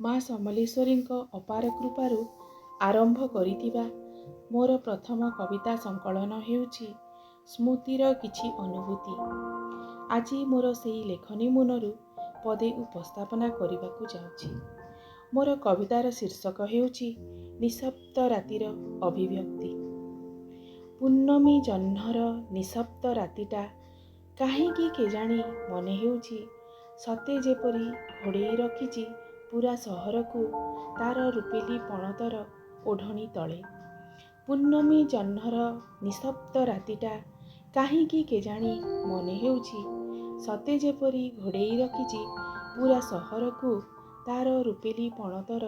ମା ସମଲେଶ୍ୱରୀଙ୍କ ଅପାର କୃପାରୁ ଆରମ୍ଭ କରିଥିବା ମୋର ପ୍ରଥମ କବିତା ସଂକଳନ ହେଉଛି ସ୍ମୃତିର କିଛି ଅନୁଭୂତି। ଆଜି ମୋର ସେଇ ଲେଖନୀ ମୁନରୁ ପଦେ ଉପସ୍ଥାପନା କରିବାକୁ ଯାଉଛି। ମୋର କବିତାର ଶୀର୍ଷକ ହେଉଛି ନିଶବ୍ଦ ରାତିର ଅଭିବ୍ୟକ୍ତି। ପୂର୍ଣ୍ଣମୀ ଜହ୍ନର ନିଶବ୍ଦ ରାତିଟା କାହିଁକି କେଜାଣି ମନେ ହେଉଛି ସତେ ଯେପରି ଘୋଡ଼େଇ ରଖିଛି ପୁରା ସହରକୁ ତାର ରୂପେଲି ପଣତର ଓଢ଼ଣୀ ତଳେ। ପୂର୍ଣ୍ଣମୀ ଜହ୍ନର ନିଶବ୍ଦ ରାତିଟା କାହିଁକି କେଜାଣି ମନେ ହେଉଛି ସତେ ଯେପରି ଘୋଡ଼େଇ ରଖିଛି ପୁରା ସହରକୁ ତାର ରୂପେଲି ପଣତର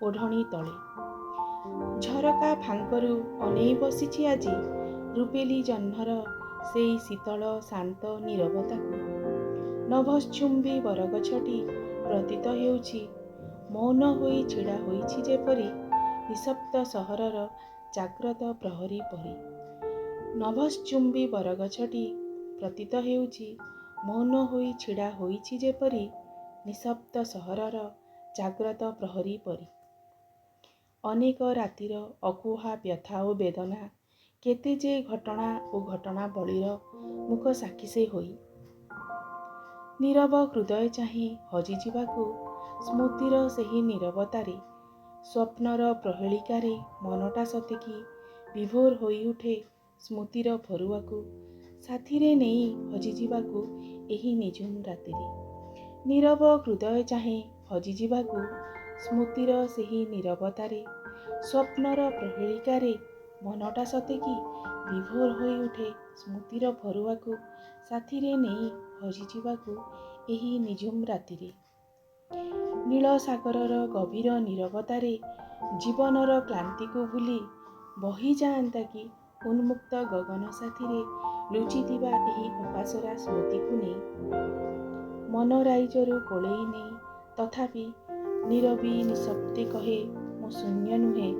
ଓଢ଼ଣୀ ତଳେ। ଝରକା ଫାଙ୍କରୁ ଅନେଇ ବସିଛି ଆଜି ରୂପେଲି ଜହ୍ନର ସେଇ ଶୀତଳ ଶାନ୍ତ ନୀରବତାକୁ। ନଭଶ୍ଚୁମ୍ବୀ ବରଗଛଟି ପ୍ରତୀତ ହେଉଛି ମୌନ ହୋଇ ଛିଡ଼ା ହୋଇଛି ଯେପରି ନିଶବ୍ଦ ସହରର ଜାଗ୍ରତ ପ୍ରହରୀ ପରି। ନଭଶ୍ଚୁମ୍ବୀ ବରଗଛଟି ପ୍ରତୀତ ହେଉଛି ମୌନ ହୋଇ ଛିଡ଼ା ହୋଇଛି ଯେପରି ନିଶବ୍ଦ ସହରର ଜାଗ୍ରତ ପ୍ରହରୀ ପରି। ଅନେକ ରାତିର ଅକୁହା ବ୍ୟଥା ଓ ବେଦନା, କେତେ ଯେ ଘଟଣା ଓ ଘଟଣାବଳୀର ମୂକ ସାକ୍ଷୀ ସେ ହୋଇ। ନୀରବ ହୃଦୟ ଚାହେଁ ହଜିଯିବାକୁ ସ୍ମୃତିର ସେହି ନୀରବତାରେ। ସ୍ୱପ୍ନର ପ୍ରହେଳିକାରେ ମନଟା ସତେକି ବିଭୋର ହୋଇଉଠେ ସ୍ମୃତିର ଫରୁଆକୁ ସାଥିରେ ନେଇ ହଜିଯିବାକୁ ଏହି ନିଝୁମ ରାତିରେ। ନୀରବ ହୃଦୟ ଚାହେଁ ହଜିଯିବାକୁ ସ୍ମୃତିର ସେହି ନୀରବତାରେ। ସ୍ୱପ୍ନର ପ୍ରହେଳିକାରେ ମନଟା ସତେକି ବିଭୋର ହୋଇଉଠେ ସ୍ମୃତିର ଫରୁଆକୁ ସାଥିରେ ନେଇ ହଜିଯିବାକୁ ଏହି ନିଝୁମ ରାତିରେ। ନୀଳ ସାଗରର ଗଭୀର ନୀରବତାରେ ଜୀବନର କ୍ଳାନ୍ତିକୁ ଭୁଲି ବହିଯାଆନ୍ତା କି ଉନ୍ମୁକ୍ତ ଗଗନ ସାଥିରେ ଲୁଚିଥିବା ଏହି ଅପାସୋରା ସ୍ମୃତିକୁ ନେଇ। ମନ ରାଇଜରୁ କୋଳେଇ ନେଇ ତଥାପି ନୀରବୀ ନିଶବ୍ଦେ କହେ ମୁଁ ଶୂନ୍ୟ ନୁହେଁ,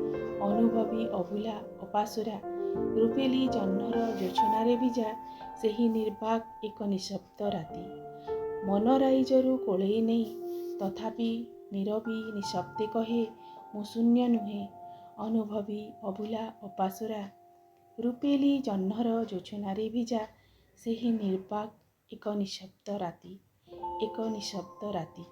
ଅନୁଭବୀ ଅଭୁଲା ଅପାସୋରା ରୂପେଲି ଜହ୍ନର ଜୋଛନାରେ ଭିଜା ସେହି ନିର୍ବାକ ଏକ ନିଶବ୍ଦ ରାତି। ମନ ରାଇଜରୁ କୋଳେଇ ନେଇ ତଥାପି ନୀରବୀ ନିଶବ୍ଦେ କହେ ମୁଁ ଶୂନ୍ୟ ନୁହେଁ, ଅନୁଭବୀ ଅଭୁଲା ଅପାସୋରା ରୂପେଲି ଜହ୍ନର ଜୋଛନାରେ ଭିଜା ସେହି ନିର୍ବାକ ଏକ ନିଶବ୍ଦ ରାତି, ଏକ ନିଶବ୍ଦ ରାତି।